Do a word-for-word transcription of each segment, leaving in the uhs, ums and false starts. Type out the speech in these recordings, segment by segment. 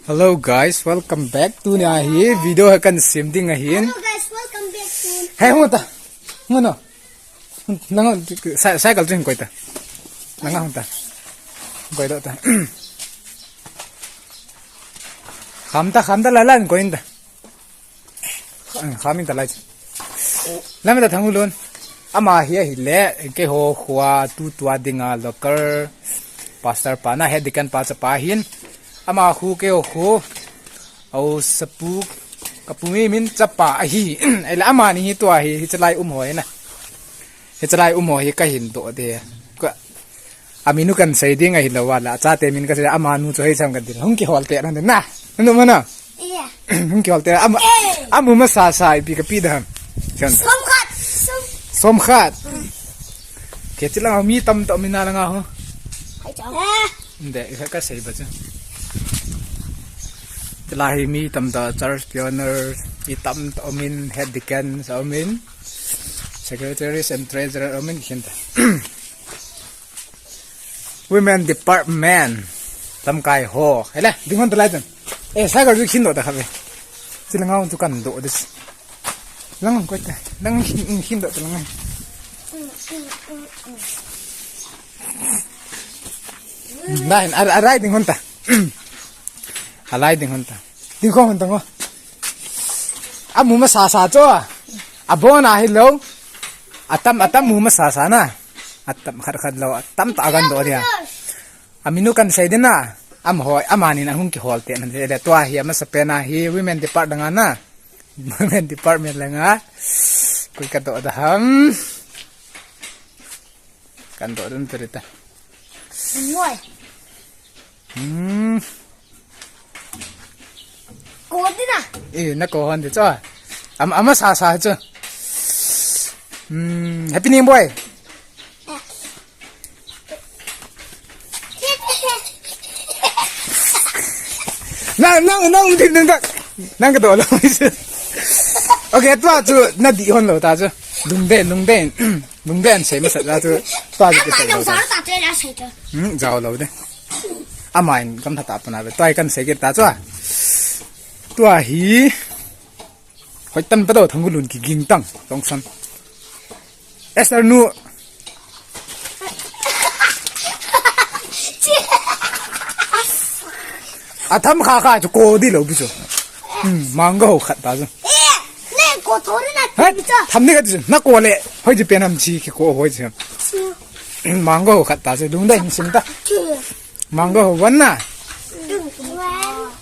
Hello guys, welcome back. Tunia hi video hi kahin sem ding ahin. Hello guys, welcome back to. Hey, hung ta. Hung no. Lang sa cycle chun koi ta. Lang hung ta. Koi do ta. Kham ta, kham ta, la la koi ta. Kham in ta lai. Lam ta Thangulun. Ama hi ahile keiho khoa tutua dinga local pastor pa na head deacon pa chapa hin. Ama khu keiho khu. Au sapu kapu mi min chapa ahi. Ahile amani hi tua hi, hichelai um ho hi na. Hichelai um ho hi kahin do de. Ka Amin u kahin sei ding ahilou a la, chate min kasei, amanu chu hei sam kadin. Hung kihol te nan na. Nanu mana. Iya. Hung kihol te. Am, amu masa sa ipi kapi dam. Chon. Som khat. Som. Som khat. Ke chilang mi tam to mina langa ho. Hai chang. Eh. Nde, ka, kasei ba chu. Chila hi mi tam to church pioneer, mi tam to min head deacon, so min secretaries and treasurer, min khin ta. Women department. Lamkai ho. Hele, ding hon ta lai chun. Eh, cycle chu khin do ta kha ve. Chila ngau chu kahin do this. Lang koi ta. Lang khin, khin do ta lang. Nai, a, a rai ding hon ta. A lai ding hon ta. Ding hon ta ngo. Amu masa sa chu. Abon ahilou. Atam, atam mu masa sa na. Atam khat khat lou, atam ta agan do dia. Amin u kahin sei ding na. Am hoi, amani na hung kihol te nan le tua hi amasa pen a hi women department langa na. Women department langa. Koi ka do da ham. Kahin do dun tu rita. Ngoi. Hmm. Ko ding na. Eh, na ko hon de chu. Am, amasa sa chu. Hmm, happy name boy. Nang, nang, nang, nang, nang, nang, nang ka do lo. Okay, tua chu na di hon lo ta chu. Lungden, lungden. Lungden sei masa ta chu. Tua chu. Ama ka do lo ta. Sa ta te la sei ta. Hmm, jao lo de. Amain kam tha ta pana ve. Tua kan sei ke ta chu. Tua hi. Hoi tan pa do Thangulun kiging tang, tong san. Esther nu. Atham kha kha chu ko di lo bi chu. Hmm, mango ho khat ta chu. Eh, ne ko thori na. Hai, bi chu. Tham ni ka chu. Na ko le. Hoi ji pen ham chi ki ko hoi ji. Chi. Hmm, mango ho khat ta chu. Lungden sim ta. Chi. Mango ho wan na.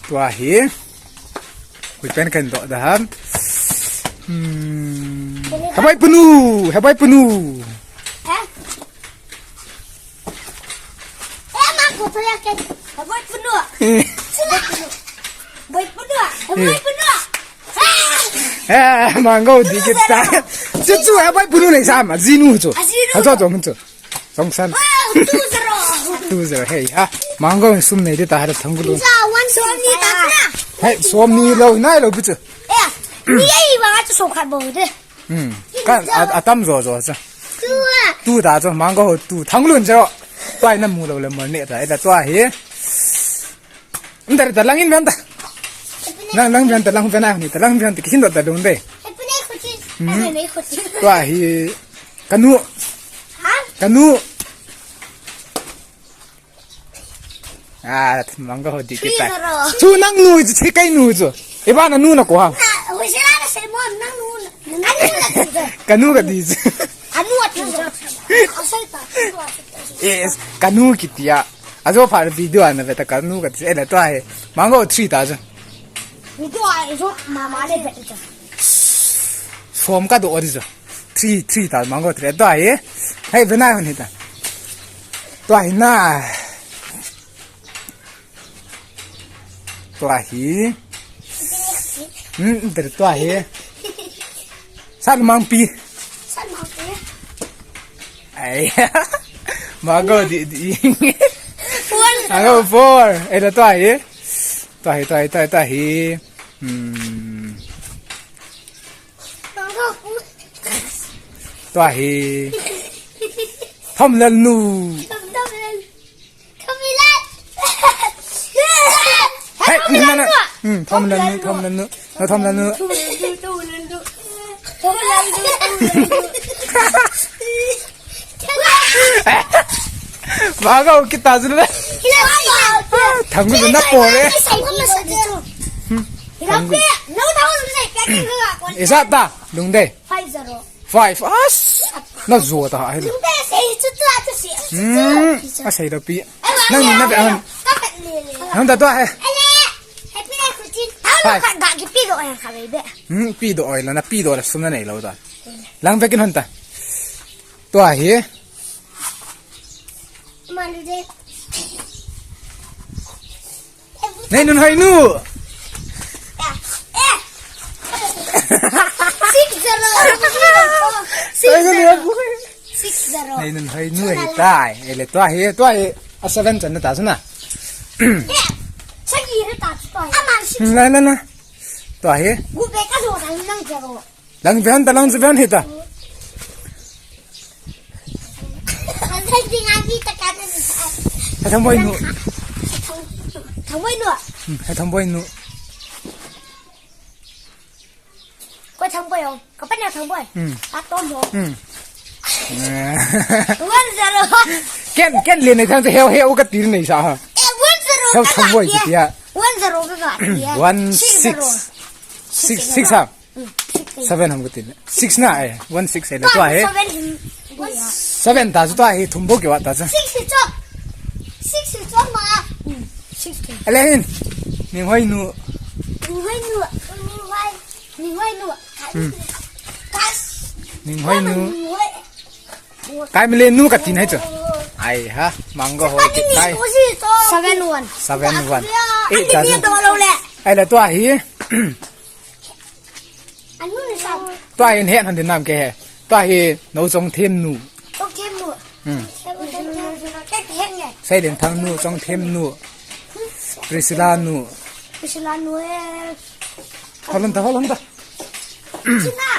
Tua hi. Koi pen kahin do da ham. Hmm. Hebai punu, hebai punu. Eh? Eh, mango to ya ke. Hebai punu. Hebai punu. Hebai punu. Eh, mango di kita. Chu chu hebai punu nei sa ma, jinu chu. Ah, jinu. Ha chu chu mun chu. Song san. Wow, two zero. Two zero, hey, ha. Mango sum nei di ta ha Thangulun. Two zero, one, som ni ta na. Hey, som ni lo, nai lo bi chu. Eh, ni ei ba chu som khat bo de. Hmm. Kan a, atam jo jo cha. Two. Two ta chu mango ho two. Thangulun zero. Pai na mu lo le mo ne ta. Eta tua hi. Nda ta lang in venta. Lang lang venta lang vena ni ta lang venta kihin do ta dun de. Hmm. Tua hi. Kanu. Ha? Kanu. Ah, mango ho di kita. Chu nang nu chu, chi kai nu chu. Iba na nu na ko ha. Kanu ka di chu. Yes, kanu kitia. Ajo pha video ana ve ta kanu ka di. Ele to ahe. Mango three ta chu. Video a jo mama le ve ta. Som ka do ori chu. Three, three ta mango three. Tua hi. Hei, vena hon hita. Tua hi na. Tua hi. Hmm, der tua hi. San mang pi. San mang pi. Ai. Mango di, di. Four. Mango four. Eh, tua hi. Tua hi, tua hi, tua hi, tua hi. Hmm. Tua hi. Thom lel nu. Thom lel. Thom lel. Hey, na, na, Hmm, Thomlannu, Thomlannu. No Thomlannu. Baga kita jule. Thangnu na pore. Isa ta, lungdei. Five zero. Five. As. Na jo ta hai. Hmm. Asei da pi. Nang ni na be an. Nang da to hai. Hai. Hmm, pi do oi la, na pi do la sum na nei lo da. Lang be kin hon ta. To ahi. Nei nun hai nu. Six zero. Six zero. Nei nun hai nu ahi tai. Ele to ahi, to ahi. A seven chan na ta suna. Sagi re ta tu. Ama six. Na na na. To ahi. Gu be ka zo ta nang zero. Lang vehan ta, lang vehan hita. Hai Thamboi nu. Thamboi nu. Hmm, hai Thamboi nu. Ko Thamboi ong. Kapan ya Thamboi? Hmm. Atom ho. Hmm. One zero. Ken, ken le nei thang heo heo ka tir nei sa ha. Eh, one zero. Heo ka Thamboi ka tia. One zero ka ka tia. One six. Six, six ha. Seven ham kati le. Six na eh. One six eh le to ahi. Seven ta chu to ahi thum bou kiva ta chu. Six chu. Six chu ma. Six. Ele hin. Ning hoi nu. Ning hoi nu. Ning hoi. Ning hoi nu. Hmm. Kas. Ning hoi nu. Ning hoi. Kai mile nu kati nai chu. Ai ha, mango hoi ti kai. Seven one. Seven one. Eight ta chu. Ai le to ahi. Tua hi het han din nam ke he. Tua hi no Chongthem nu. Chongthem nu. Hmm. Seilenthang nu, Chongthem nu. Priscilla nu. Priscilla nu e. Holon ta, holon ta. Priscilla.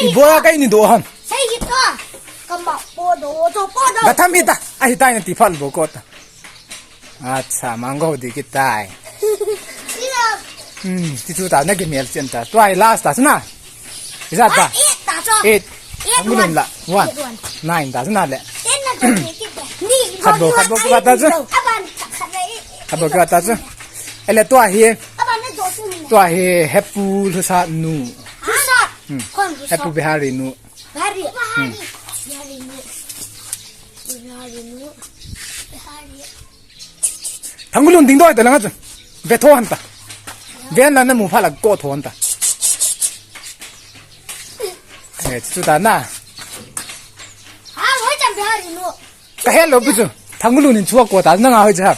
Ibola kai ni do han. Sei hita. Kama po do, do po do. Ba tham hita. Ahi tai na ti phal bo ko ta. Acha, mango di kitai. Hmm, ti chu ta na ki mel chen ta. Tua hi last ta suna. Isa ta. Eight ta so. Eight. Eight. Ang gulun la. One. Eight one. Nine ta suna le. Ten na to ni ki ta. Ni khat bo, khat bo ki ta chu. Aban khat le. Khat bo ki ta chu. Ele tua hi. Aban na do chu ni. Tua hi Hepu Lhusa nu. Lhusa. Hmm. Kon Lhusa. Hepu Bihari nu. Bihari. Hmm. Bihari nu. Bihari nu. Bihari. Thangulun ding doi ta langa chu. Ve tho han ta. Ven la na mu pha la ko tho han ta. Eh, chu ta na. Ha, hoi cham Bihari nu. Ka het lou pi chu. Thangulun in chua ko ta na nga hoi cha.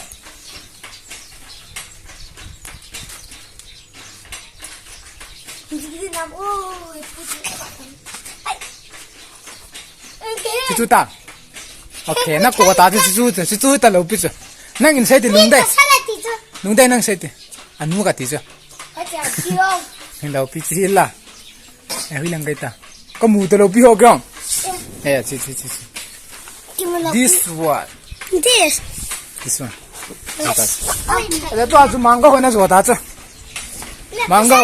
Chu chu ta. Okay, na ko ta chu chu chu chu ta lou pi chu. Nang in sei ti Lungdei. Lungdei nang sei ti. Anu ka ti chu. Lou pi chi la. Eh, hui lang kai ta. Ka mu ta lou pi ho kyong. Eh, chi chi chi chi. This one. This. This one. Ele tua chu mango hoi na jo ta chu. Mango.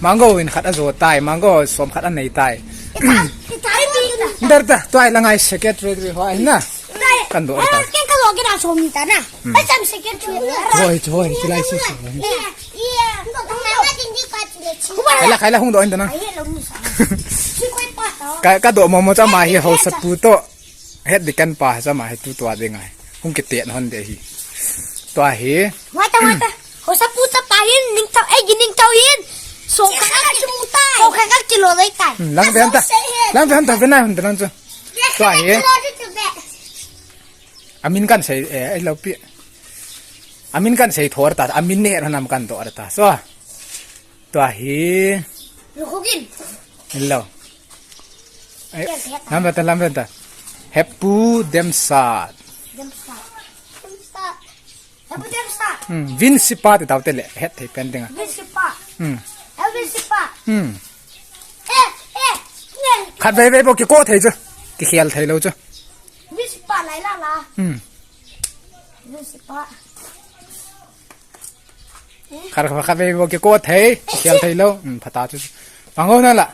Mango in khat a jo tai, mango som khat a nei tai. Dar ta, tua la ngai secretary ho ai na. Kan do ta. Ken ka lo ke da som ta na. Hmm. Ai cham secretary. Hoi, hoi, chi lai si si. Khai la, khai la hung do in ta na. Ka, ka do mo mo cha ma hi ho sa pu to. Het di kan pa cha ma hi tu tua de ngai. Hung ke te hon de hi. Tua hi. Wa ta, wa ta. Ho sa pu cha pa hin ning tau, ai gi ning tau hin. So ka ka ki mu tai. So ka ka kilo lai tai. Hmm, lang ben ta. Lang ben ta ben na hon ta lang chu. Tua hi. Amin kan sei, eh, ai lou pi. Amin kan sei thor ta, amin ne ran nam kan do ta. So. Tua hi. Lu khu gin. Hello. Eh, lam ta, lam ta. Hepu Demsat. Demsat. Demsat. Hepu Demsat. Hmm, Vin Sipa ti tau te le, het thei pen ding a. Vin Sipa. Hmm. Hepu Vin Sipa. Hmm. Eh, eh, eh. Khat vei vei bo ki ko thei chu. Ki khel thei lou chu. Vin Sipa lai la la. Hmm. Vin Sipa. Khat khat khat vei bou kiko thei, khel thei lou. Hmm, pha ta chu. Mango na la.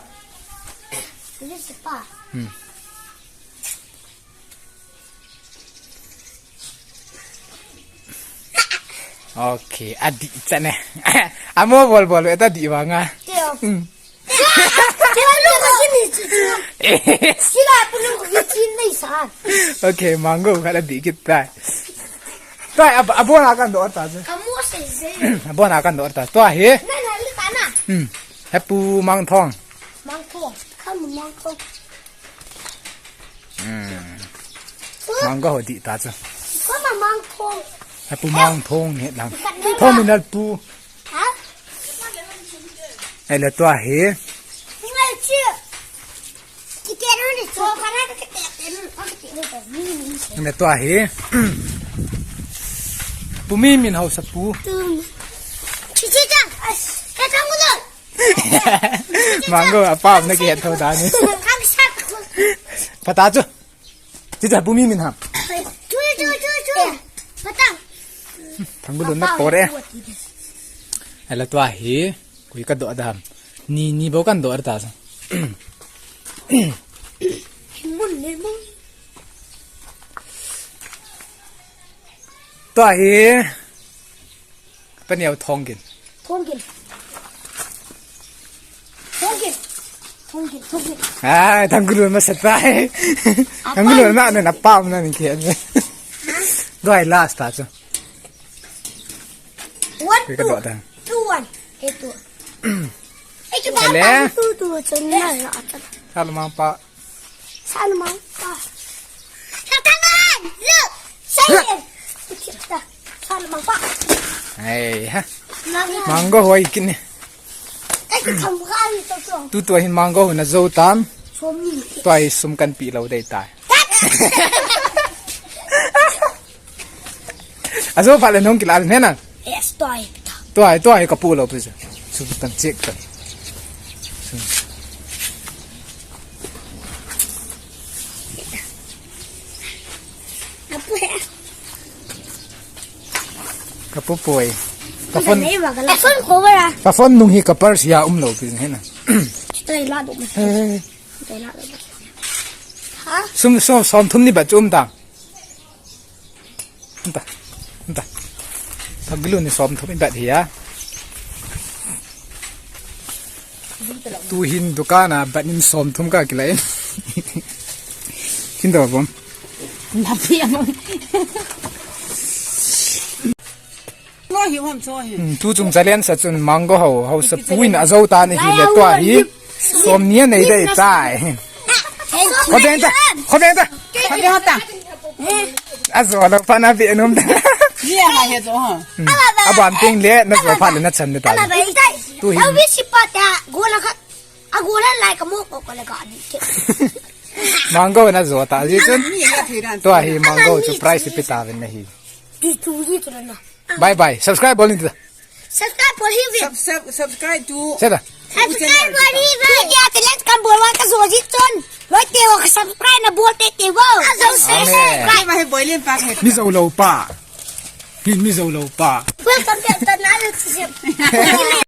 This is pa. Hmm. Okay, adih chan e. Amo bol bol, eta dih vang a. Teo. Hmm. Sila pulung ko kichin nei sa. Okay, mango khat adih kit tai. Tai, ab-, abon a kan doh ta chu. Kamu sei sei. Abon a kan doh ta. Tua hi. Na na li ta na. Hmm. Hepu Mangthong. Mangthong. Kamu Mangthong. Hmm. Mango ho dih ta chu. Kamu Mangthong. Hepu Mangthong ni lang. Thong min al pu. Ha? Ele tua hi. Ngai chi. Ele tua hi. Pu Mimin hausa pu. Mango apa na kihet tho da ni. Pha ta chu. Chicha Pu Mimin ham. Thangulun na pore. Ele tua hi. Kui ka doh da ham. Ni, ni bou kan doh ta sa. Tua hi. Paneo Thongin. Thongin. Thongin. Thongin. Thongin. Ai, Thangulun masa tai. Thangulun na, na, na pam na ni kihe. Doi last ta chu. One, two. Two, one. Eh, two. Eh, two. Ele. Two, two, two, two. Salmang pa. Salmang pa. Salmang. Look. Salmang. Salmang pa. Hey, ha. Mango. Mango hoi kin ni. Eh, kamu ka ni to to. Tu tu hin mango na zo tam. Somi. Tua hi sum kan pe lou dei tai. Ajo pha le nong kila le na. Yes, tua hi. Tua hi, tua hi ka pu lou pi chu. Chu tan check tan. Ka pu poi. Ka phone. Ka phone cover a. Ka phone nung hi ka purse a um lou pi chu na. Tua hi la do. Hey. Tua hi la do. Ha? Sum, sum, som thum ni ba chu um ta. Nta, nta. Thangulun ni som thum in bat hi a. Tu hin dukan a bat in som thum ka kilai. Kin do bom. Na pi a mo. Ngo hi hom cho hi. Hmm, tu chung challenge a chun mango ho, hausa pu in ajo ta ni hi le tua hi. Som ni a nei dei tai. Kho deng ta, kho deng ta. Kho deng ta. Ajo lou pha na ve nom ta. Ni a ma he jo ha. Hmm. Aban ting le na jo pha le na chan de ta. Tu hi. Awi si pa ta, go la kha. A go la lai ka mo ko ko la ka ni. Mango na jo ta ji chun. Tua hi mango chu prize pe ta ven na hi. Ti tu hi tu na. Bye bye. Subscribe bol ni ta. Subscribe bol hi ve. Sub-, sub-, subscribe to. Sela. Subscribe bol hi ve. Video te like kan bol wa ka jo ji chun. Loi te wa ka subscribe na bol te te wa. Amen. Subscribe. Ma he boi len pa he. Mi jo lou pa. Mi, mi jo lou pa. Welcome to the Nile Museum.